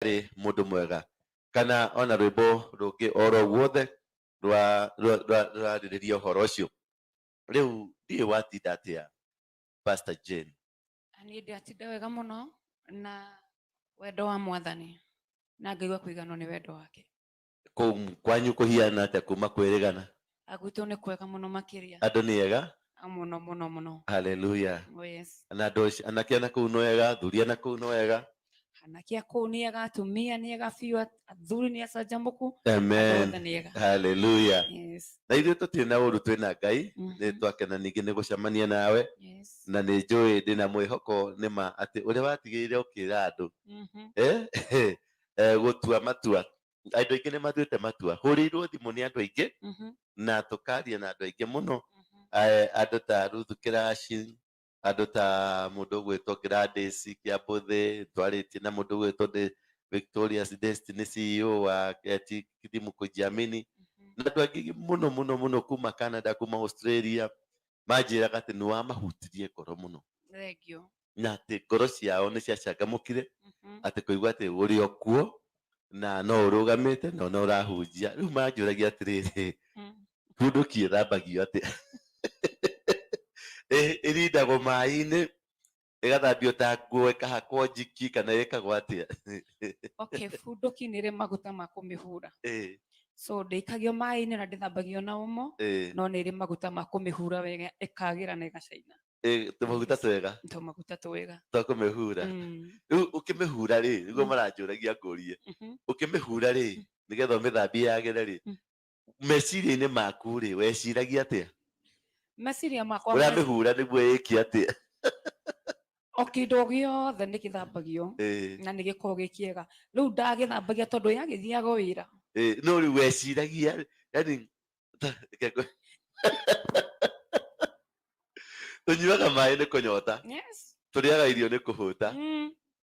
Arĩ mũndũ mwega kana ona rwĩmbo rũngĩ oro guothe rũrarĩrĩria ũhoro ũcio. Rĩu ndiũĩ watinda atĩa, Pastor Jane? Niĩ ndatinda wega mũno na wendo wa Mwathani, na ngaigua kũiganwo nĩ wendo wake. Kũu kwanyu kũhiana atĩa kuma kwĩrĩgana? Gwitũ nĩ kwega mũno makĩria. Andũ nĩ ega? Mũno mũno mũno. Haleluya. Oh, yes. Na andũ anake ana kũu no ega, athuri ana kũu no ega? Anake a kũu nĩ ega, atumia nĩ ega biũ, athuri nĩ acanjamũku. Andũ Amen. othe nĩ ega. Haleluya. Yes. Na ithuĩ tũtirĩ na ũru, twĩna Ngai. Nĩ twakena ningĩ nĩ gũcemania nawe. Na nĩ njũĩ ndĩna mwĩhoko nĩma atĩ ũrĩa watigĩrĩire ũkĩra andũ gũtua matua, andũ aingĩ nĩ matuĩte matua. Hũrĩirwo thimũ nĩ andũ aingĩ na tũkaria na andũ aingĩ mũno. Andũ ta Ruth Kĩraci, andũ ta mũndũ ũgwĩtwo Gladys Kĩambũthĩ, twarĩtie na mũndũ ũgwĩtwo Victoria Destiny, CEO wa Kithimu Kujiamini, na andũ angĩ mũno mũno mũno kuma Canada, kuma Australia, manjĩraga atĩ nĩ wamahutirie ngoro mũno. Thengio. Na atĩ ngoro ciao nĩ ciacangamũkire atĩ kũigua atĩ ũrĩ o kuo na no ũrũgamĩte na no ũrahunjia. Rĩu manjũragia atĩrĩrĩ, bunduki ĩthambagio atĩa? Ĩrindagwo maĩ-inĩ, ĩgathambio ta nguo, ĩkahakwo njiki, kana ĩkagwo atĩa? Okay, bunduki nĩ ĩrĩ maguta ma kũmĩhura. So ndĩikagio maĩ-inĩ na ndĩthambagio na omo, no nĩ ĩrĩ maguta ma kũmĩhura wega, ĩkagĩra na ĩgacaina. Tũmaguta twega. Tũmaguta twega. Twa kũmĩhura. Rĩu ũkĩmĩhura rĩ, nĩguo maranjũragia ngũrie, ũkĩmĩhura rĩ, nĩgetha ũmĩthambie yagĩre rĩ, meciria-inĩ maku rĩ, weciragia atĩa? Meciria makwa Ũramĩhura nĩguo ĩke atĩa? O kĩndũ gĩothe nĩ gĩthambagio na nĩ gĩkoragwo gĩ kĩega. Rĩu ndagĩthambagia tondũ yagĩthiaga wĩra. No rĩu weciragia, yani tũnyuaga maĩ nĩ kũnyota, tũrĩaga irio nĩ kũhũta.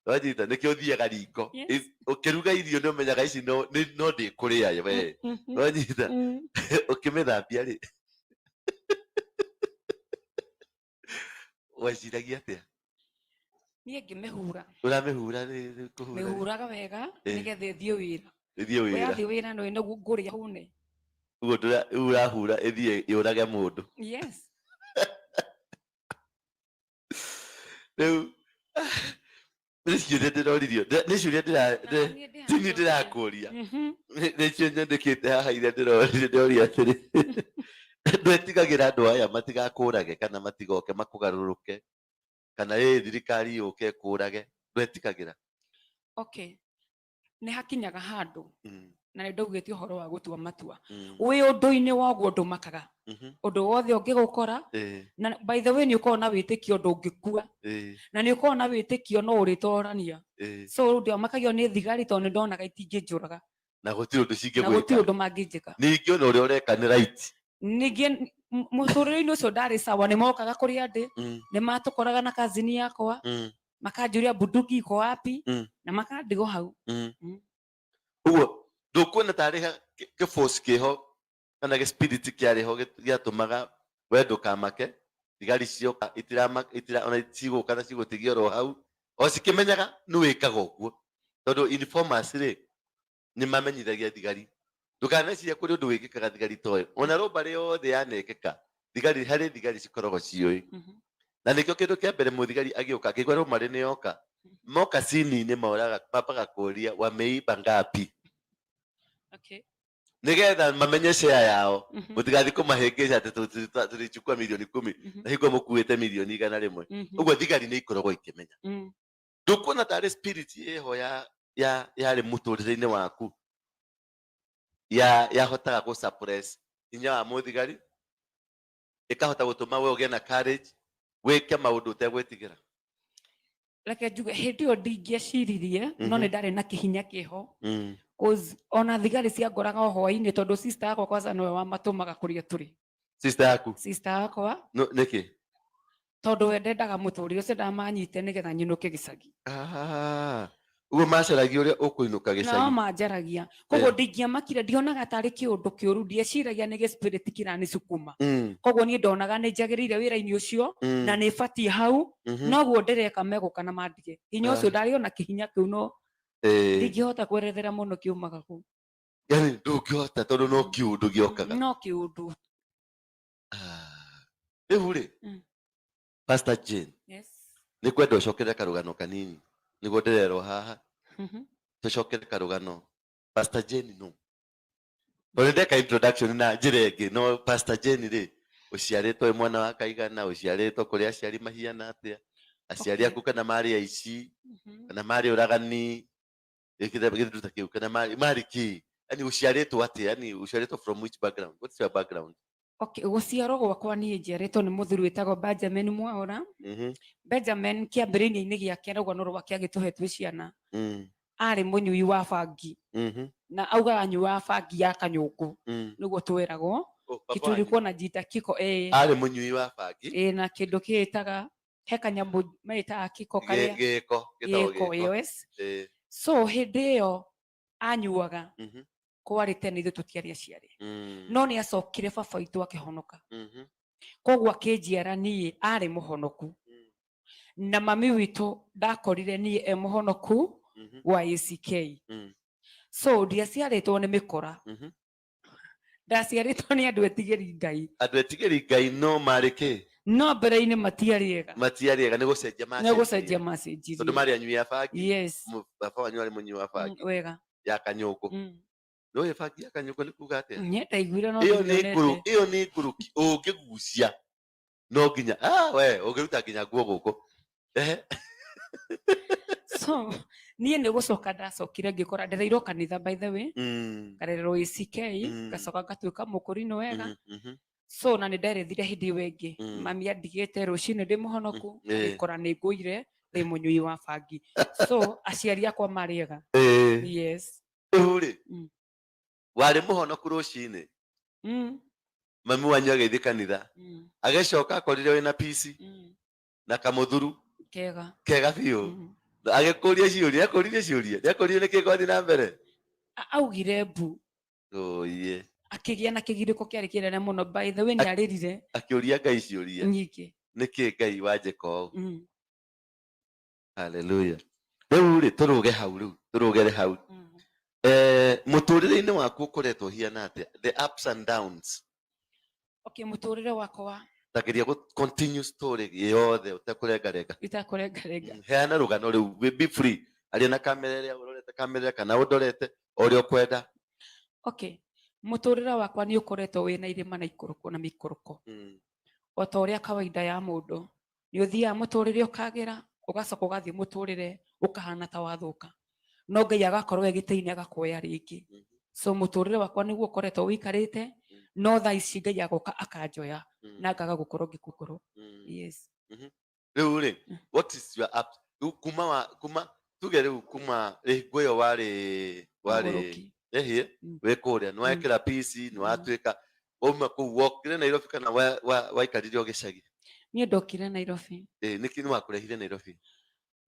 Wanyita? Nĩkĩo ũthiaga riko. Ũkĩruga irio nĩ ũmenyaga ici no ndĩkũrĩa we. Wanyita? Ũkĩmĩthambia rĩ, weciragia atĩa? Niĩ ngĩmĩhura, Ũramĩhura rĩ, kũhura rĩ? Mĩhuraga wega nĩgetha ĩthiĩ wĩra. Ĩthiĩ wĩra. Yathiĩ wĩra nĩ nĩguo ngũrĩa hũne. Ũguo rĩu ũrahura ĩthiĩ yũrage mũndũ? Yes. Rĩu nĩ ciũria ndĩroririo, nĩ ciũria Na niĩ ndĩ ti niĩ haha. Ndĩrakũria. Nĩcio nyandĩkĩte haha iria ndĩroririo. Ndĩroria atĩrĩ, ndwetigagĩra andũ aya matigakũrage kana matigoke makũgarũrũke, kana ĩ thirikari yũke ĩkũrage? Ndwetigagĩra? Okay, nĩ hakinyaga handũ na nĩ ndaugĩte ũhoro wa gũtua matua. Wĩ ũndũ-inĩ wa ũguo ndũmakaga ũndũ wothe ũngĩgũkora. Na by the way, nĩ ũkoragwo na wĩtĩkio ndũngĩkua, na nĩ ũkoragwo na wĩtĩkio no ũrĩtorania. So rĩu ndiamakagio nĩ thigari tondũ nĩ ndonaga itingĩnjũraga. Na gũtirĩ ũndũ Na cingĩgwĩka. Gũtirĩ ũndũ mangĩnjĩka. Ningĩ ona ũrĩa ũreka nĩ right. Ningĩ mũtũrĩre-inĩ ũcio ndarĩ sawa, nĩ mokaga kũrĩa ndĩ, nĩ matũkoraga na kazini yakwa, makanjũria bunduki iko wapi, na makandigwo hau. Ũguo ndũkuona tarĩ kĩ-force kĩho kana gĩ-spirit kĩarĩ ho gĩatũmaga we ndũkamake thigari cioka, itirama itira ona cigũka na cigũtigia oro hau o cikĩmenyaga nĩ wĩkaga ũguo, tondũ informers rĩ, nĩ mamenyithagia thigari. Ndũkaneciria kũrĩ ũndũ wĩkĩkaga thigari toĩ. Ona rũmbarĩ yothe yanekĩka, thigari, harĩ thigari cikoragwo ciũĩ. Na nĩkĩo kĩndũ kĩa mbere mũthigari agĩũka akĩigua rũmarĩ nĩ yoka, moka cini-inĩ moraga, mambaga kũria wameiba ngapi, nĩgetha mamenye share yao. Mũtigathiĩ kũmahĩngĩca atĩ tulichukua milioni 10, na hingo mũkuĩte milioni 100. Ũguo thigari nĩ ikoragwo ikĩmenya. Ndũkuona tarĩ spirit ĩho ya ya yarĩ mũtũrĩre-inĩ waku ya yahotaga gũ suppress hinya wa mũthigari, ĩkahota gũtũma we ũgĩe na courage wĩke maũndũ ũtegwĩtigĩra? Reke njuge, hĩndĩ ĩyo ndingĩeciririe, no nĩ ndarĩ na kĩhinya kĩho, 'cause ona thigari ciangoraga o hwainĩ, tondũ sister yakwa kwanza nĩwe wamatũmaga kũrĩa tũrĩ. Sister yaku? Sister yakwa. No, nĩkĩ? Tondũ we ndendaga mũtũrĩre ũcio ndamanyite nĩgetha nyinũke gĩcagi. Ah, ũguo macaragia ũrĩa ũkũinũka Nao gĩcagi? Manjaragia, koguo ndingĩamakire, ndionaga tarĩ kĩũndũ kĩũru, ndieciragia nĩ gĩspirit kĩranicukuma. Koguo niĩ ndonaga nĩ njagĩrĩire wĩra-inĩ ũcio na nĩ batiĩ hau. Noguo ndĩreka, megũka na mandige hinya ũcio. Ndarĩ ona kĩhinya kĩu, no Ndingĩhota kwerethera mũno kiumaga kũ. Yani ndũngĩhota tondũ no kĩũndũ gĩokaga. No kĩũndũ. Ah, rĩu rĩ, Pastor Jane, Yes. nĩ kwenda ũcokere karũgano kanini nĩguo ndĩrerwo haha. Tũcokere karũgano. Pastor Jane, no tondũ nĩ ndeka introduction na njĩra ĩngĩ, no Pastor Jane rĩ, ũciarĩtwo wĩ mwana wa kaigana? Ũciarĩtwo kũrĩa aciari mahiana atĩa? Aciari aku kana marĩ aici kana marĩ ũragani, gĩthu ta kĩu, kana marĩ kĩ? Yani ũciarĩtwo atĩa? Yani ũciarĩtwo from which background? What's your background? Okay, gũciarwo gwakwa niĩ njiarĩtwo nĩ mũthuri wĩtagwo Benjamin Mwaũra. Benjamin kĩambĩrĩria-inĩ gĩake rũgano rwake agĩtũhe twĩ ciana, arĩ mũnyui wa bangi, na augaga anyuaga bangi ya kanyũngũ, nĩguo twĩragwo. Oh, baba kitu wanyu. ulikuwa najiita kiko, eh. Arĩ mũnyui wa bangi. Ĩ, na kĩndũ kĩĩtaga he kanyamũ metaga kiko karĩa gĩko gĩtagwo. Gĩko. Gĩko. Yes. So hĩndĩ ĩyo anyuaga, kwarĩ tene ithuĩ tũtiarĩ aciari, no nĩ acokire baba witũ akĩhonoka, koguo akĩnjiara niĩ arĩ mũhonoku, na mami witũ ndakorire niĩ e mũhonoku wa ACK. So ndiaciarĩtwo nĩ mĩkora, ndaciarĩtwo nĩ andũ etigĩri Ngai. Andũ etigĩri Ngai, no marĩ kĩ? No mbere-inĩ matiarĩ ega. Matiarĩ ega, nĩ gũcenjia nĩ gũcenjia macenjirie. Macenjirie. Tondũ marĩ anyui a bangi. Yes. Baba wanyu arĩ mũnyui wa bangi Wega. ya kanyũngũ. Nĩũĩ bangi ya kanyũngũ nĩ kuga atĩa? Niĩ ndaiguire no Ĩyo nĩ ngũrũ. ndionete. Ĩyo nĩ ngũrũki ũngĩgucia no nginya, ah, we ũngĩruta nginya nguo gũkũ. Ehe. So niĩ nĩ gũcoka ndacokire ngĩkora ndereirwo kanitha, by the way, ngarererwo ACK, ngacoka ngatuĩka mũkũrinũ wega. So na nĩ nderethire hĩndĩ ĩyo ĩngĩ, mami andigĩte rũcinĩ ndĩ mũhonoku, agĩkora nĩ ngũire ndĩ mũnyui wa bangi. So aciari akwa marĩ ega. Yes. Rĩu rĩ, warĩ mũhonoku rũcinĩ, mami wanyu agĩthiĩ kanitha, agĩcoka akorire wĩna pici na kamũthuru kega. Kega biũ. Agĩkũria ciũria, akũririe ciũria, nĩakũririe nĩkĩ kwathiĩ na mbere? Augire mbu. Oye. Akĩgĩa na kĩgirĩko kĩarĩ kĩnene mũno. By the way, nĩ arĩrire. Akĩũria Ngai ciũria. Nyingĩ. Nĩkĩ Ngai wanjĩka ũũ? Haleluya. Rĩu rĩ, tũrũge hau, rĩu tũrũgere hau. Mũtũrĩre-inĩ waku ũkoretwo ũhiana atĩa, the ups and downs? Okay, mũtũrĩre wakwa. Tageria gũ continue story yothe ũtekũrengarenga. Itakũrengarenga. Heana rũgano rĩu, be free, aria na kamera ĩrĩa ũrorete, kamera ĩrĩa kana ũndorete o ũrĩa ũkwenda. Okay, mũtũrĩre wakwa nĩ ũkoretwo wĩna irĩma na ikũrũko na mĩikũrũko, o ta ũrĩa kawaida ya mũndũ. Nĩ ũthiaga mũtũrĩre ũkagĩra, ũgacoka ũgathiĩ mũtũrĩre ũkahana ta wathũka, no Ngai agakorwo egĩtĩinĩ agakuoya rĩngĩ. So mũtũrĩre wakwa nĩguo ũkoretwo ũikarĩte, no thaa ici Ngai agoka akanjoya na ngaga gũkorwo ngĩkũkorwo. Yes. Rĩu rĩ, what is your up rĩu kuma wa kuma tuge rĩu kuma hingo ĩyo warĩ Mũgũrũki. ĩhĩ, wĩ kũrĩa nĩ wekĩra pici, nĩ watuĩka wauma kũu, wokire Nairobi kana waikarire o gĩcagi? Niĩ ndokire Nairobi. Ĩ, nĩkĩ nĩ wakũrehire Nairobi?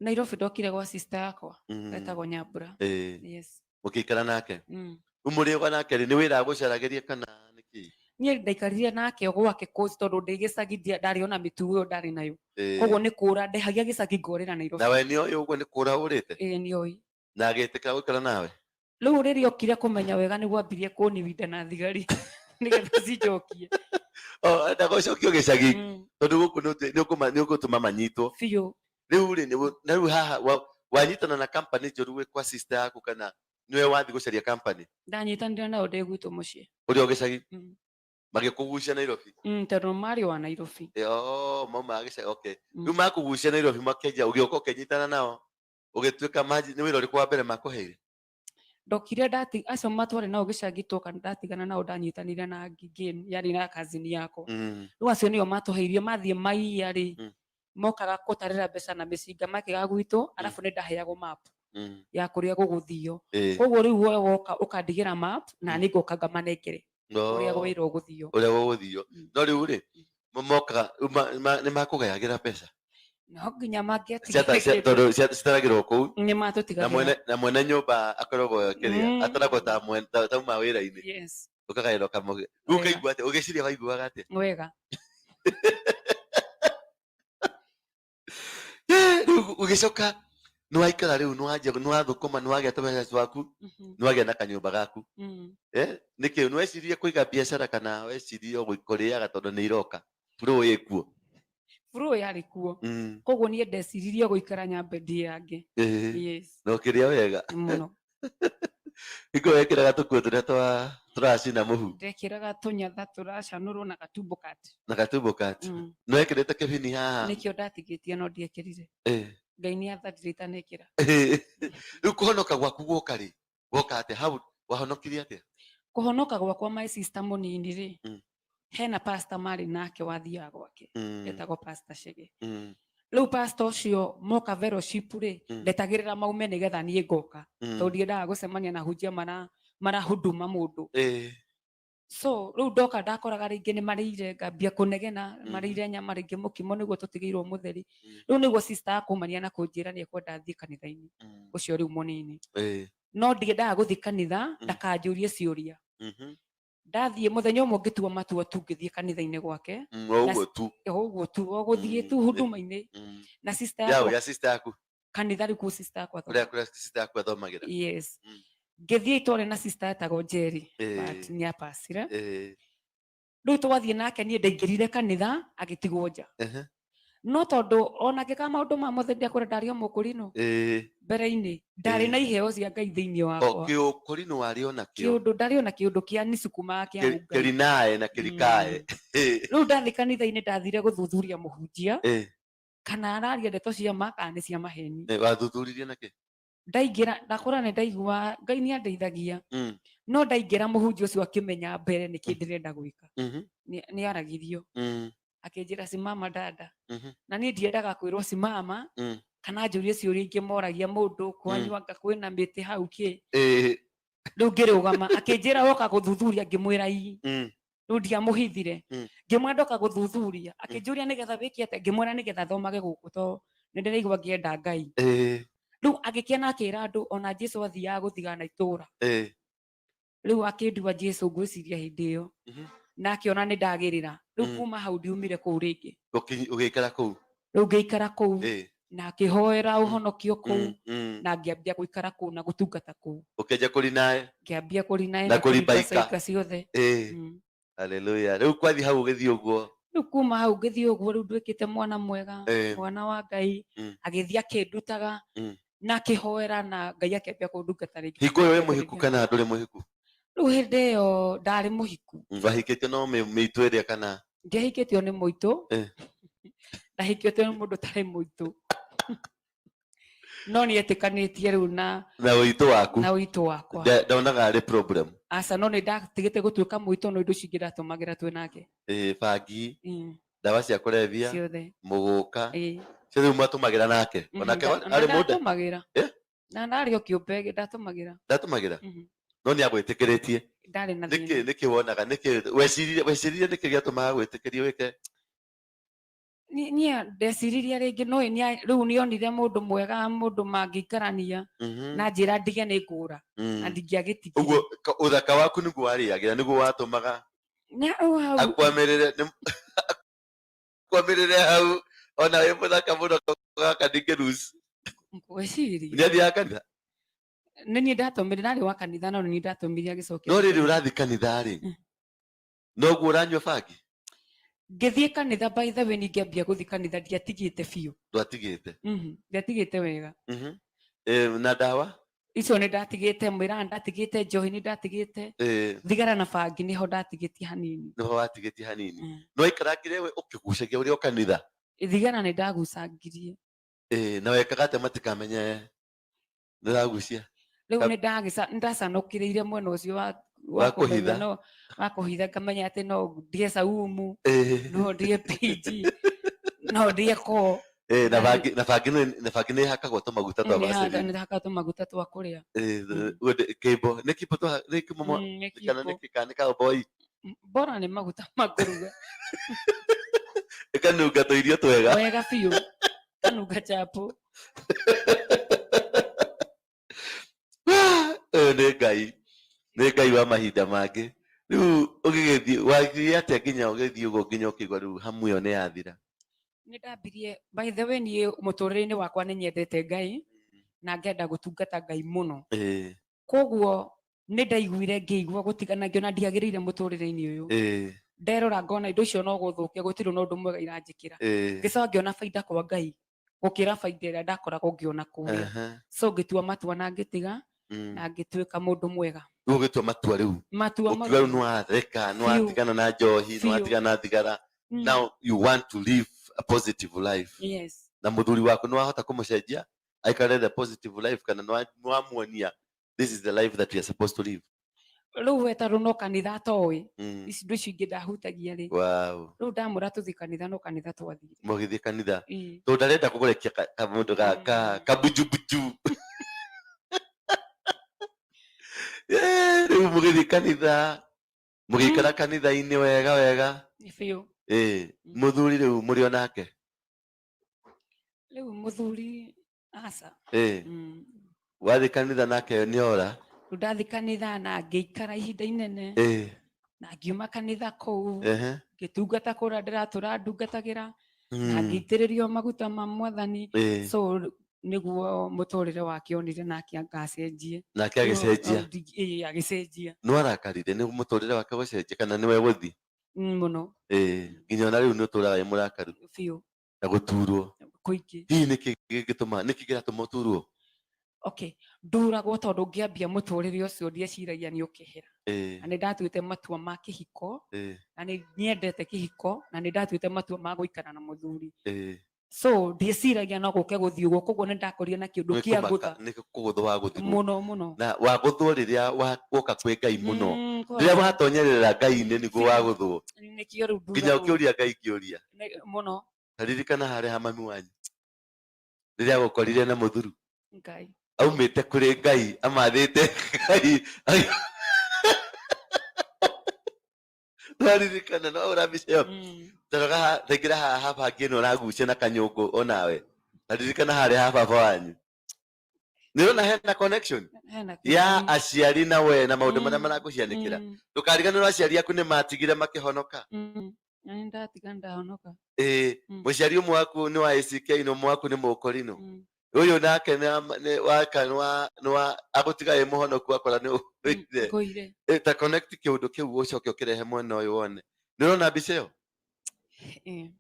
Nairobi ndokire gwa sister yakwa etagwo Nyambura. Yes. Mũgĩikara nake? Rĩu mũrĩ nake rĩ, nĩ wĩra agũcaragĩria kana nĩkĩ? Niĩ ndaikarire nake o gwake kũu tondũ ndĩ gĩcagi ndarĩ ona mĩtugo ĩyo ndarĩ nayo, koguo nĩ kũra ndehagia gĩcagi ngorĩra Nairobi. Na we nĩ oĩ ũguo nĩ kũra ũrĩte? Ĩĩ, nĩ oĩ. Na agĩtĩkĩra gũikara nawe? Rĩu rĩrĩa okire kũmenya wega nĩguo ambirie kũniwinda na thigari nĩgetha cinjokie. Oh, enda gũcokio gĩcagi, tondũ gũkũ nĩ ũgũtũma manyitwo. Biũ. Rĩu rĩ, na rĩu haha wanyitana na company njũru wĩ kwa sister yaku kana nĩwe wathiĩ gũcaria company? Ndanyitanire nao ndĩ gwitũ mũciĩ. Ũrĩ o gĩcagi? Magĩkũgucia Nairobi? Tondũ marĩ wa Nairobi. Oh, mauma gĩcagi, okay. Rĩu makũgucia Nairobi makĩanjia, ũgĩũka ũkĩnyitana nao ũgĩtuĩka maji, nĩ wĩra ũrĩkũ wa mbere makũheire? Ndokire ndati acio matwarĩ nao gĩcagi twoka ndatigana nao, ndanyitanire na Ngigin yarĩ na kazini yakwa. Rĩu acio nĩo matũheirie mathiĩ maiya rĩ, mokaga kũtarĩra mbeca na mĩcinga makĩga gwitũ, arabu nĩ ndaheagwo map ya kũrĩa gũgũthio. Koguo rĩu we woka ũkandigĩra map na niĩ ngoka ngamanengere ũrĩa wĩra ũgũthio. Ũrĩa gũgũthio. No rĩu rĩ, mokaga nĩ makũgayagĩra mbeca? No nginya mangĩatigire. Tondũ citaragĩrwo kũu. Nĩ Na matũtigagĩra. Mwene nyũmba akoragwo kĩrĩa, ataragwo ta tauma wĩra-inĩ. Yes. Ũkagaĩrwo kamũgĩ. Rĩu Wega. ũkaigua atĩa? Ũgĩciria waiguaga atĩa? Wega. Rĩu ũgĩcoka Nĩ waikara rĩu, nĩ wanjia, nĩ wathũkũma, nĩ wagĩa tũbeca twaku, nĩ wagĩa na kanyũmba gaku. Eh, nĩkĩ nĩ wecirie kũiga biacara kana wecirie o kũrĩaga tondũ nĩ iroka flow ĩkuo? Flow yarĩ kuo. Koguo niĩ ndeciririe gũikara nyambe ndĩange. Yes. Na ũkĩrĩa wega? Mũno. Hingo wekĩraga tũkuo tũrĩa twa tũracina mũhu? Ndekĩraga tũnyatha tũracanũrwo na gatumbo kati. Na gatumbo kati. Nĩ wekĩrĩte kĩbini haha? Nĩkĩo ndatigĩtie no ndiekĩrire. Ngai nĩ atharire itanekĩra. Rĩu kũhonoka gwaku gwoka rĩ, gwoka atĩa? Hau wahonokirie atĩa? Kũhonoka gwakwa, my sister mũnini rĩ, hena pastor marĩ nake wathiaga gwake, etagwo Pastor Chege. Rĩu pastor ũcio moka fellowship rĩ, ndetagĩrĩra maume nĩgetha niĩ ngoka, tondũ ndiendaga gũcemania na hunjia mara marahuduma mũndũ. So rĩu ndoka ndakoraga rĩngĩ nĩ marĩire, ngambia kũnegena. Marĩire nyama, rĩngĩ mũkimo nĩguo tũtigĩirwo mũtheri. Rĩu nĩguo sister akumania na kũnjĩra nĩ ekwenda thiĩ kanitha-inĩ, ũcio rĩu mũnini. No ndiendaga gũthiĩ kanitha ndakanjũrie ciũria. Ndathiĩ mũthenya ũmwe ngĩtua matua tu, ngĩthiĩ kanitha-inĩ gwake. O ũguo tu? O ũguo tu, o gũthiĩ tu huduma-inĩ na sister yaũ yakwa. Ya sister yaku? Kanitha rĩu kũu sister yakwa. Kũrĩa sister yaku athomagĩra? Yes. Ngĩthiĩ itwarĩ na sister etagwo Jerry, but nĩ apacire. Rĩu twathiĩ nake, niĩ ndaingĩrire kanitha agĩtigwo nja. No tondũ ona ngĩka maũndũ ma mothe, ndiakwĩra ndarĩ o mũkũrinũ mbere-inĩ, ndarĩ na iheo cia Ngai thĩinĩ O wakwa. Kĩũkũrinũ warĩ ona kĩo? Kĩũndũ ndarĩ ona kĩũndũ kĩa nĩcukumaga kĩa Ngai. Kĩrinae na kĩrikae. Rĩu ndathiĩ kanitha-inĩ, ndathire gũthuthuria mũhunjia kana araria ndeto cia ma kana nĩ cia maheni. Wathuthuririe nakĩ? Ndaingĩra ndakora nĩ ndaigua Ngai nĩ andeithagia. No ndaingĩra, mũhunjia ũcio akĩmenya mbere nĩkĩ ndĩrenda gwĩka. Nĩ aragirio, akĩnjĩra, "Simama, dada." Na niĩ ndiendaga kwĩrwo simama kana njũrie ciũria ingĩ moragia mũndũ kwanyu, anga kwĩna mĩtĩ hau kĩ. Rĩu ngĩrũgama, akĩnjĩra, "Woka gũthuthuria?" Ngĩmwĩra, "Ii." Rĩu ndiamũhithire. Ngĩmwĩra ndoka gũthuthuria. Akĩnjũria, "Nĩgetha wĩke atĩa?" Ngĩmwĩra nĩgetha thomage gũkũ to nĩ ndĩraigua ngĩenda Ngai. Rĩu agĩkena, akĩra andũ ona Jesu athiaga gũthigana itũra. Rĩu akĩndua Jesu, ngwĩciria hĩndĩ ĩyo na akĩona nĩ ndagĩrĩra rĩu. Kuma hau ndiumire kũu rĩngĩ. Ũgĩikara kũu? Rĩu ngĩikara kũu na akĩhoera ũhonokio kũu na ngĩambia gũikara kũu na gũtungata kũu. Ũkĩanjia kũrinae? Ngĩambia kũrinae na kũribaika. Kũribaika ciothe. Haleluya. Rĩu kwathiĩ hau ũgĩthiĩ ũguo? Rĩu kuma hau ngĩthiĩ ũguo, rĩu nduĩkĩte mwana mwega, mwana wa Ngai. Agĩthiĩ akĩndutaga na akĩhoera na Ngai akĩambia kũndungata rĩngĩ. Hingo ĩyo wĩ mũhiku kana ndũrĩ mũhiku? Rĩu hĩndĩ ĩyo ndarĩ mũhiku. Wahikĩtio no mĩitũ ĩrĩa kana? Ndiahikĩtio nĩ mũitũ. Ndahikĩtio nĩ mũndũ ũtarĩ mũitũ, no nĩ etĩkanĩtie rĩu na na ũitũ waku. Na ũitũ wakwa. Ndonaga arĩ problem. Aca, no nĩ ndatigĩte gũtuĩka mũitũ, no indo icio ingĩ ndatũmagĩra twĩ nake. Bangi, ndawa cia kũrebia, ciothe. Mũgũka, ciothe rĩu mwatũmagĩra nake? Onake Na arĩ mũnda? Ndatũmagĩra. Eh? Na ndarĩ o kĩũmbe ndatũmagĩra. Ndatũmagĩra? No nĩ agwĩtĩkĩrĩtie? Ndarĩ na Nĩkĩ? thĩna. Nĩkĩ wonaga, nĩkĩ weciririe, nĩkĩ gĩatũmaga gwĩtĩkĩrie wĩke? Niĩ ndeciririe rĩngĩ no rĩu nĩonire mũndũ mwega, mũndũ mangĩikarania na njĩra ndige nĩ ngũra na ndingĩagĩtigire. Ũguo ũthaka waku nĩguo warĩagĩra, nĩguo watũmaga Na rĩu hau akwamĩrĩre akwamĩrĩre hau ona wĩ mũthaka mũno gaka ndingĩruci? Ngwĩciria. Nĩ athiaga kanitha? Nĩ niĩ ndatũmire, ndarĩ wa kanitha, no nĩ niĩ ndatũmire agĩcokia. No rĩrĩ ũrathiĩ kanitha rĩ, noguo ũranyua bangi? Ngĩthiĩ kanitha, by the way, ningĩambia gũthiĩ kanitha, ndiatigĩte biũ. Ndwatigĩte? Ndiatigĩte wega. Na ndawa? Icio nĩ ndatigĩte, mwĩraga ndatigĩte njohi, nĩ ndatigĩte thigara na bangi, nĩho ndatigĩtie hanini. Nĩho watigĩtie hanini? No aikarangire we ũkĩgucagia ũrĩ o kanitha? Thigara nĩ ndagucangirie. Na wekaga atĩa matikamenye nĩ ũragucia? Rĩu nĩ ndacanũkĩrĩire mwena ũcio wa Wa kũmenya kũhitha. No wa kũhitha, ngamenya atĩ no ndĩe Saumu, no ndĩe PG, no ndĩe ko. Na bangi, na bangi nĩ ĩhakagwo tũmaguta twa Vaseline. Nĩ haka tũmaguta twa kũrĩa. Kĩmbo nĩ kĩmbo nĩ kĩmbo Nĩ kana kĩmbo. Nĩ kĩ kana nĩ cowboy? Bora nĩ maguta ma kũruga. Ĩkanunga tũirio twega. Wega biũ, kanunga chapo. Ũyũ nĩ Ngai, nĩ Ngai wa mahinda mangĩ. Rĩu ũgĩgĩthiĩ wathiĩ atĩa nginya ũgĩthiĩ ũguo nginya ũkĩigua rĩu hamu ĩyo nĩ yathira? Nĩ ndambirie, by the way, niĩ mũtũrĩre-inĩ wakwa nĩ nyendete Ngai. Na ngenda gũtungata Ngai mũno. Koguo nĩ ndaiguire ngĩigua gũtigana, ngĩona ndiagĩrĩire mũtũrĩre-inĩ ũyũ. Nderora ngona indo icio no gũthũkia, gũtirĩ na ũndũ mwega iranjĩkĩra. Ngĩcoka ngĩona baida kwa Ngai gũkĩra baida ĩrĩa ndakoragwo ngĩona kũrĩa. So ngĩtua matua na ngĩtiga na ngĩtuĩka mũndũ mwega. Rĩu ũgĩtua matua rĩu, matua ũkiuga rĩu nĩwareka, nĩwatigana na njohi, Biũ. Nĩwatigana na thigara. Now you want to live a positive life. Yes. Na mũthuri waku nĩwahota kũmũcenjia aikare the positive life, kana nĩwamuonia this is the life that we are supposed to live? Rĩu we tondũ no kanitha atoĩ, ici indo icio ingĩ ndahutagia rĩ. Rĩu ndamwĩra tũthiĩ kanitha, no kanitha twathire. Mũgĩthiĩ kanitha. Ĩĩ. Tondũ ndarenda kũgũrekia kamũndũ ga ka kabujubuju. Rĩu mũgĩthiĩ kanitha, mũgĩikara kanitha-inĩ wega wega. Biũ. Ĩĩ, mũthuri rĩu mũrĩ o nake? Rĩu mũthuri aca. Wathiĩ kanitha nake nĩ ora? Rĩu ndathiĩ kanitha na ngĩikara ihinda inene na ngiuma kanitha kũu, ngĩtungata kũrĩa ndĩratũra ndungatagĩra na ngĩitĩrĩrio maguta ma Mwathani. So nĩguo mũtũrĩre wake onire nake angacenjie. Nake agĩcenjia? Ĩĩ, agĩcenjia. Nĩ warakarire nĩ mũtũrĩre wake gũcenjia kana nĩwe gũthiĩ? Mũno. Ĩĩ, nginya ona rĩu nĩ ũtũraga wĩ mũrakaru? Biũ. Na gũturwo? Kũingĩ. Hihi nĩkĩ gĩngĩtũma, nĩkĩ kĩratũma ũturwo? Okay, nduragwo tondũ ngĩambia mũtũrĩre ũcio ndieciragia nĩ ũkehera. Na nĩ ndatuĩte matua ma kĩhiko, na nĩ nyendete kĩhiko, na nĩ ndatuĩte matua ma gũikara na mũthuri. So ndieciragia no gũke gũthiĩ ũguo, koguo nĩ ndakorire na kĩũndũ Nĩ kĩa kũmaka- ngũtha. Nĩ kũgũthwo wagũthirwo. Mũno mũno. Na wagũthwo rĩrĩa woka kwĩ Ngai mũno. Kwa- Rĩrĩa watonyerera Ngai-inĩ nĩguo Biũ. wagũthwo. Nĩkĩo rĩu Nginya nduragwo. ũkĩũria Ngai kĩũria. Mũno. Taririkana harĩa ha mami wanyu rĩrĩa agũkorire na mũthuru. Ngai. Aumĩte kũrĩ Ngai, amathĩte Ngai. Twaririkana no ũra mbica ĩyo. Taroga thaingĩra haha habangi ĩno ũragucia na kanyũngũ onawe. Taririkana harĩa ha baba wanyu. Nĩ ũrona hena connection Hena ya kĩguni. Aciari na we na maũndũ marĩa marakũcianĩkĩra. Ndũkariganĩrwo aciari aku nĩ matigire makĩhonoka. Na nĩ ndatiga ndahonoka. Ĩĩ, mũciari ũmwe waku nĩ wa ACK na ũmwe waku nĩ mũkorino. Ũyũ nake nĩ waka nĩ wa agũtiga ĩ mũhonoku akora nĩ ũire. Ngũire. Ta connect kĩũndũ kĩu ũcoke ũkĩrehe mwena ũyũ wone. Nĩ ũrona mbica ĩyo? Ĩĩ.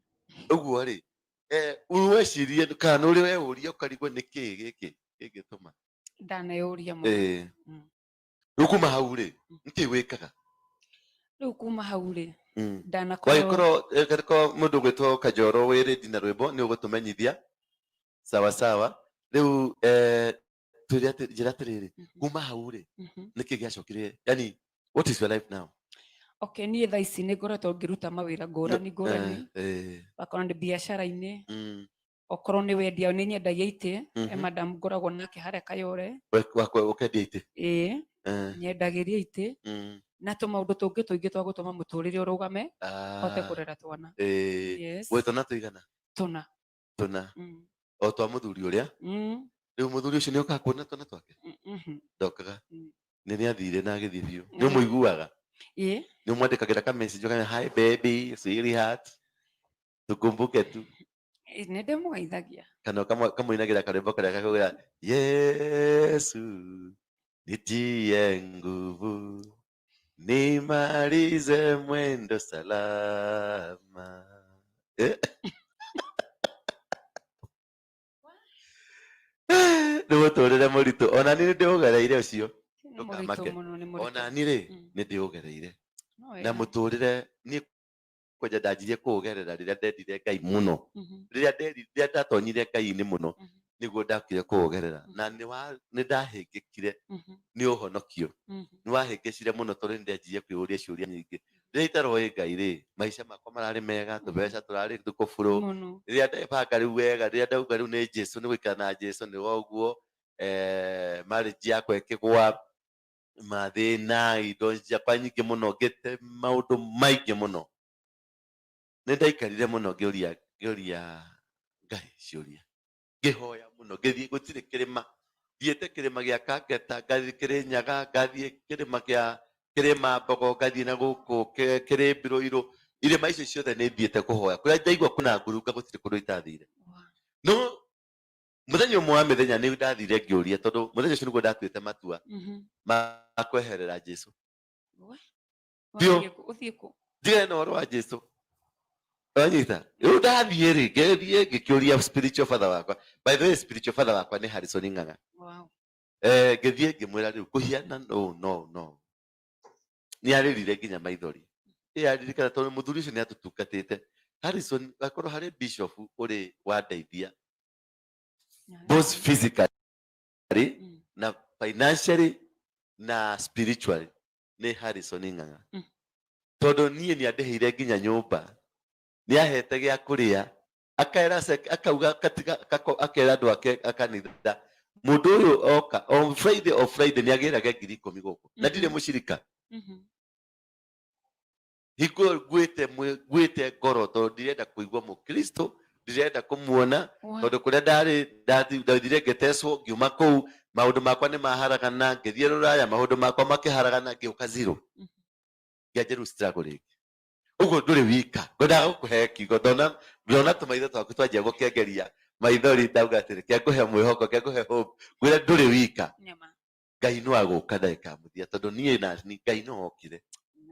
Ũguo rĩ, wecirie kana nĩ ũrĩ weyũria ũkarigwo nĩ kĩĩ gĩkĩ kĩngĩtũma? Ndaneyũria mũno. Rĩu kuma hau rĩ, nĩkĩĩ wĩkaga? Rĩu kuma hau rĩ, ndanakorwo Wagĩkorwo angĩkorwo mũndũ ũgwĩtwo Kajoro wĩ ready na rwĩmbo nĩ ũgũtũmenyithia. Sawa sawa. Rĩu twĩre atĩ, njĩra atĩrĩrĩ, kuma hau rĩ, nĩkĩ gĩacokire? Yani, what is your life now? Okay, niĩ thaa ici nĩ ngoretwo ngĩruta mawĩra ngũrani ngũrani. Akorwo nĩ biacara-inĩ, okorwo nĩ wendia, nĩ nyendagia itĩ. E madam ngoragwo nake harĩa Kayore. Wakwa ũkendia itĩ? Ĩĩ. Nyendagĩria itĩ na tũmaũndũ tũngĩ tũingĩ twa gũtũma mũtũrĩre ũrũgame, hote kũrera twana. Yes. Gwĩ twana tũigana? Tũna. Tũna. O twa mũthuri ũrĩa? Rĩu mũthuri ũcio nĩ okaga kuona twana twake? Mhm. Ndokaga? Nĩ nĩ athire na agĩthiĩ biũ? Nĩ ũmũiguaga? Ĩĩ. Nĩ ũmwandĩkagĩra ka message ũkamwĩra, "Hi baby, sweetheart, tukumbuke tu"? Ĩ, nĩ ndĩmũgeithagia. Kana ũkamũinagĩra karwĩmbo karĩa gakauga, "Yesu nitie nguvu nimalize mwendo salama"? Nĩ mũtũrĩre mũritũ, ona niĩ nĩ ndĩũgereire ũcio. Nĩ mũritũ Ndũkamake. mũno, nĩ mũritũ. Ona niĩ rĩ, nĩ ndĩũgereire. No Na wega. mũtũrĩre niĩ kwanja ndanjirie kũũgerera rĩrĩa ndendire Ngai mũno. Rĩrĩa ndatonyire Ngai-inĩ mũno, nĩguo ndakire kũũgerera. Na nĩ ndahĩngĩkire nĩ ũhonokio. Nĩ wahĩngĩcire mũno tondũ nĩ ndanjirie kwĩyũria ciũria nyingĩ. Rĩrĩa itaroĩ Ngai rĩ, maica makwa mararĩ mega, tũbeca tũrarĩ tũkũbũrũ. Mũno. Rĩrĩa ndebanga rĩu wega, rĩrĩa ndauga rĩu nĩ Jesũ, nĩ gũikara na Jesũ, nĩ woguo, marriage yakwa ĩkĩgwa, mathĩna, indo ciakwa nyingĩ mũno, ngĩte maũndũ maingĩ mũno. Nĩ ndaikarire mũno ngĩũria Ngai ciũria. Ngĩhoya mũno, ngĩthiĩ gũtirĩ kĩrĩma. Thiĩte kĩrĩma gĩa Kangeta, ngathiĩ Kĩrĩnyaga, ngathiĩ kĩrĩma kĩa Kĩrĩma Mbogo, ngathiĩ na gũkũ Kĩrĩmbirũ. Irĩma icio ciothe nĩ thiĩte kũhoya. Kũrĩa ndaigua kwĩna ngurunga gũtirĩ kũndũ itathire. No Muthenya ũmwe wa mĩthenya nĩ ndathire ngĩũria, tondũ mũthenya ũcio nĩguo ndatuĩte matua ma kweherera Jesu. We? Biũ. Wathiĩ kũ? Ũthiĩ kũ? Ndigane na ũhoro wa Jesu. Wanyita? Rĩu ndathiĩ rĩ, ngĩthiĩ ngĩkĩũria spiritual father wakwa. By the way, spiritual father wakwa nĩ Harrison Ng'ang'a. Wow. Ngĩthiĩ ngĩmwĩra rĩu kũhiana no no no. Nĩ arĩrire nginya maithori. Ĩ aririkana tondũ mũthuri ũcio nĩ atũtungatĩte. Harrison akorwo harĩ bishop ũrĩ wandeithia both physically na financially na spiritually nĩ Harrison Ng'ang'a. Tondũ niĩ nĩ andĩhĩire nginya nyũmba, nĩ ahete gĩa kũrĩa, akera akauga katiga akera andũ ake a kanitha, mũndũ ũyũ oka on Friday, o Friday nĩ agĩraga 10,000 gũkũ na ndirĩ mũcirika. Hingo ĩyo nguĩte nguĩte ngoro tondũ ndirenda kũigua mũkristo, ndirenda kũmuona, tondũ kũrĩa ndarĩ ndathire ngĩtecwo, ngiuma kũu maũndũ makwa nĩ maharagana, ngĩthiĩ rũraya maũndũ makwa makĩharagana, ngĩũka zero. Ngĩanjia rĩu struggle rĩngĩ. Ũguo ndũrĩ wika, ngwendaga gũkũhe kiugo, ndona tũmaitho twaku twanjia gũkengeria maithori, ndauga atĩrĩ kĩa ngũhe mwĩhoko, kĩa ngũhe hope, ngwĩre ndũrĩ wika. Nyama. Ngai no agũka ndagĩka ya mũthia, tondũ niĩ na ni Ngai no okire,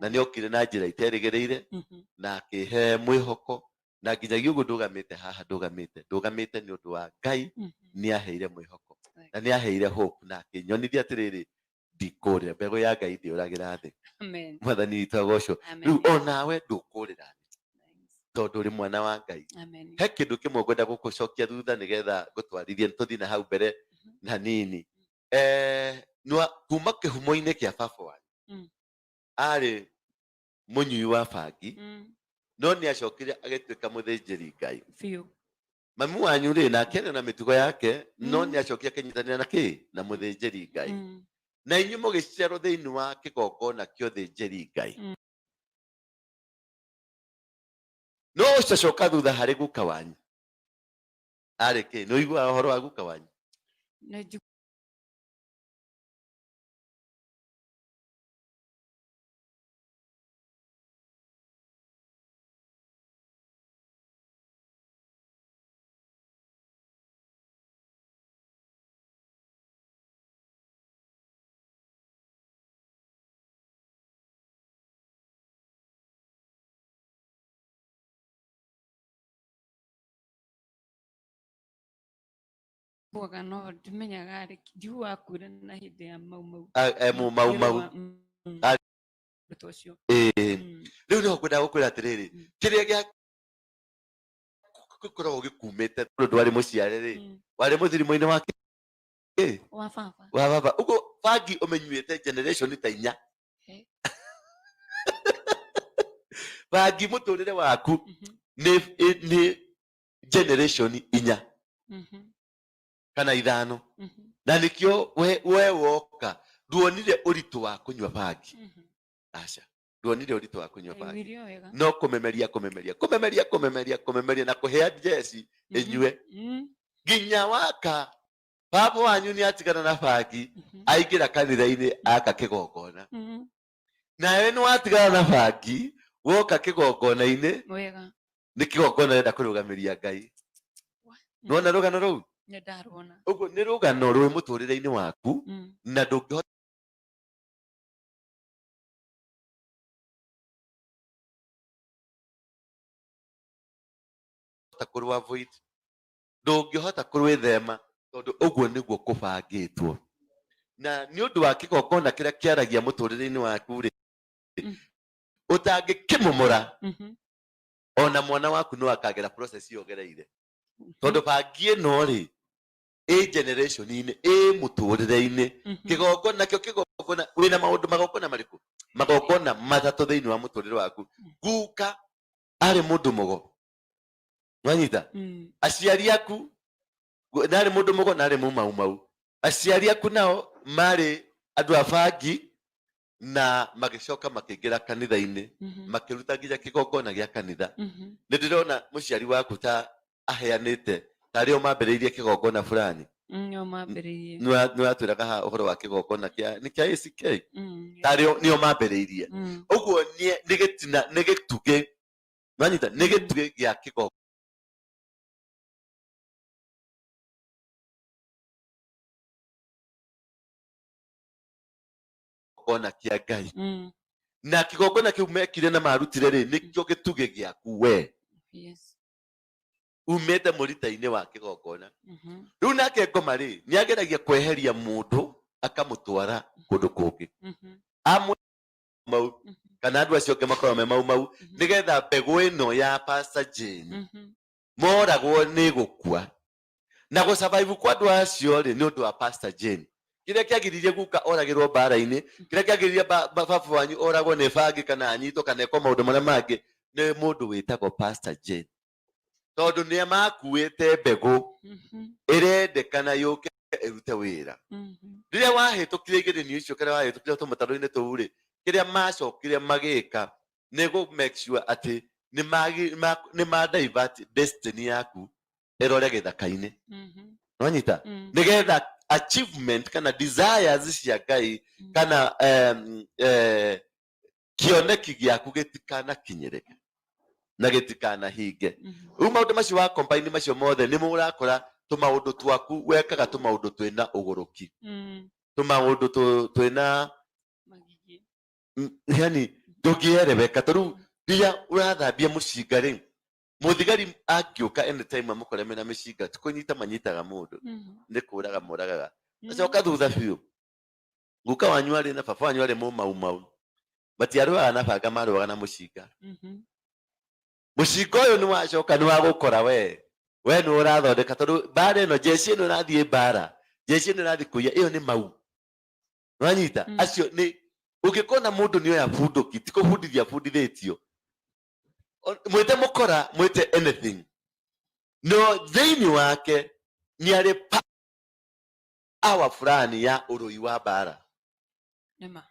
na nĩ okire na njĩra iterĩgĩrĩire, na akĩhe mwĩhoko, na nginyagia ũguo ndũgamĩte haha, ndũgamĩte nĩ ũndũ wa Ngai. Nĩ aheire mwĩhoko na nĩ aheire hope, na akĩnyonithia atĩrĩrĩ, ndikũrĩra, mbegũ ya Ngai ndĩũragĩra thĩ. Amen. Mwathani witũ agocwo. Amen. Rĩu onawe ndũkũrĩra thĩ tondũ ũrĩ mwana wa Ngai. Amen. He kĩndũ kĩmwe ngwenda gũkũcokia thutha nĩgetha ngũtwarithie tũthiĩ na hau mbere hanini. Kuma kĩhumo-inĩ kĩa baba wanyu, arĩ mũnyui wa bangi, no nĩ acokire agĩtuĩka mũthĩnjĩri Ngai. Biũ. Mami wanyu rĩ, nake arĩ na mĩtugo yake, no nĩ acokire akĩnyitanĩra na kĩ na mũthĩnjĩri Ngai. Na inyuĩ mũgĩciarwo thĩinĩ wa kĩgongona kĩa ũthĩnjĩri Ngai. No ũcacoka thutha harĩ guka wanyu arĩ kĩ? Nĩ ũiguaga ũhoro wa guka wanyu? Nĩ njiguaga no ndimenyaga rĩ, njiguaga akuire na hĩndĩ ya Mau Mau. Mu Mau Mau. Mũtwe ũcio. Ĩĩ. Rĩu nĩho ngwendaga gũkwĩra atĩrĩrĩ, kĩrĩa gĩa gĩkoragwo gĩkumĩte tondũ ndwarĩ mũciare rĩ, warĩ mũthirimo-inĩ wa kĩ? Wa baba. Wa baba. Ũguo bangi ũmenyuĩte generation ta inya. Bangi mũtũrĩre waku nĩ generation inya kana ithano. Na nĩkĩo we woka nduonire ũritũ wa kũnyua bangi. Aca, nduonire ũritũ wa kũnyua bangi. Ndaiguire o wega. No kũmemeria, kũmemeria, kũmemeria, kũmemeria, kũmemeria na kũhea njeci ĩnyue. Nginya waka baba wanyu nĩ atigana na bangi, aingĩra kanitha-inĩ aka kĩgongona. Nawe nĩ watigana na bangi, woka kĩgongona-inĩ. Wega. Nĩ kĩgongona ũrenda kũrũgamĩria Ngai. Nĩwona rũgano rũu? Nĩ ndaruona. Ũguo nĩ rũgano rwĩ mũtũrĩre-inĩ waku, na ndũngĩhota kũrũ avoid, ndũngĩhota kũrwĩthema, tondũ ũguo nĩguo kũbangĩtwo. Na nĩ ũndũ wa kĩgongona kĩrĩa kĩaragia mũtũrĩre-inĩ waku rĩ, ũtangĩkĩmomora, ona mwana waku no akagera process ĩyo ũgereire. Tondũ bangi ĩno rĩ, ĩ generation-inĩ, ĩ mũtũrĩre-inĩ. Kĩgongona kĩo kĩgongona, wĩna maũndũ magongona marĩkũ? Magongona matatũ thĩinĩ wa mũtũrĩre waku. Guka arĩ mũndũ mũgo. Nwanyita? Aciari aku, narĩ mũndũ mũgo, narĩ mũmaumau. Aciari aku nao marĩ andũ a bangi, na magĩcoka makĩingĩra kanitha-inĩ, makĩruta nginya kĩgongona gĩa kanitha. Nĩ ndĩrona mũciari waku ta aheanĩte tarĩ o mambĩrĩirie kĩgongona fulani. Nĩo mambĩrĩirie. Nĩ watwĩraga haha ũhoro wa kĩgongona kĩa nĩ kĩa ACK? Tarĩ o nĩo mambĩrĩirie. Ũguo nĩ gĩtina, nĩ gĩtugĩ. Nwanyita? Nĩ gĩtugĩ gĩa kĩgongona. Kĩgongona kĩa Ngai. Na kĩgongona kĩu mekire na marutire rĩ, nĩkĩo gĩtugĩ gĩaku we. Umĩte mũrita-inĩ wa kĩgongona. Rĩu nake ngoma rĩ, nĩ ageragia kweheria mũndũ akamũtwara kũndũ kũngĩ. Amwe mau kana andũ acio angĩ makoragwo me mau mau, nĩgetha mbegũ ĩno ya Pastor Jane moragwo nĩ gũkua na gũsurvive kwa andũ acio rĩ, nĩ ũndũ wa Pastor Jane. Kĩrĩa kĩagiririe guka oragĩrwo mbara-inĩ, kĩrĩa kĩagiririe baba wanyu oragwo nĩ bangi kana anyitwo kana ekwo maũndũ marĩa mangĩ, nĩ mũndũ wĩtagwo Pastor Jane, tondũ nĩ makuĩte mbegũ ĩrendekana yũke ĩrute wĩra. Rĩrĩa wahĩtũkire igeranio icio kana wahĩtũkire tũmũtaro-inĩ tũu rĩ, kĩrĩa macokire magĩka nĩ gũ make sure atĩ nĩ ma divert destiny yaku ĩrore gĩthaka-inĩ. Nwanyita? Nĩgetha achievement kana desires cia Ngai kana kĩoneki gĩaku gĩtikanakinyĩrĩke na gĩtikanahinge. Rĩu maũndũ macio wa combine macio mothe, nĩ ũrakora tũmaũndũ twaku wekaga tũmaũndũ twĩna ũgũrũki, tũmaũndũ twĩna Magigi. Yani ndũngĩereweka. Ta rĩu rĩrĩa ũrathambia mũcinga rĩ, mũthigari angĩũka anytime amũkore mena mĩcinga, ti kũnyita manyitaga mũndũ, nĩ kũraga moragaga. Acoka thutha biũ, guka wanyu arĩ na baba wanyu arĩ mũmaumau, matiarũaga na banga, marũaga na mũcinga. Mũcinga ũyũ nĩ wacoka nĩ wagũkora we, we nĩ ũrathondeka, tondũ mbara ĩno, jeshi ĩno ĩrathiĩ mbara, jeshi ĩno ĩrathiĩ kũiya, ĩyo nĩ mau. Nwanyita? Acio nĩ ũngĩkona mũndũ nĩ oya bunduki, ti kũbundithia abundithĩtio. Mwĩte mũkora, mwĩte anything, no thĩinĩ wake nĩ arĩ power fulani ya ũrũi wa mbara. Nĩma.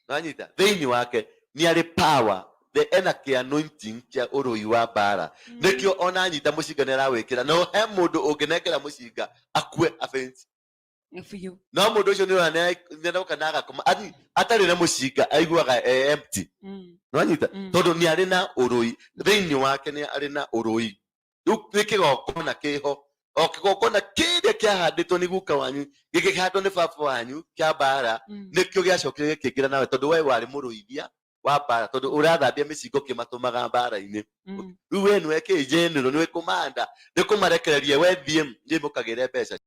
Nwanyita? Thĩinĩ wake nĩ arĩ power, the ena kĩ anointing kĩa ũrũi wa mbara. Nĩkĩo ona anyita mũcinga nĩ arawĩkĩra. No he mũndũ ũngĩnengera mũcinga akue afaint. Biũ. No mũndũ ũcio nĩ ũrona nĩ aroka na agakoma athi atarĩ na mũcinga, aiguaga e empty. Nwanyita? Tondũ nĩ arĩ na ũrũi thĩinĩ wake, nĩ arĩ na ũrũi. Rĩu nĩ kĩgongona kĩho, o kĩgongona kĩrĩa kĩahandĩtwo nĩ guka wanyu, gĩkĩhandwo nĩ baba wanyu kĩa mbara, nĩkĩo gĩacokire gĩkĩingĩra nawe, tondũ we warĩ mũrũithia wa mbara, tondũ ũrathambia mĩcingo kĩmatũmaga mbara-inĩ. Rĩu we nĩwe kĩ general, nĩwe commander, nĩ kũmarekereria we thiĩ thiĩ mũkagĩre mbeca.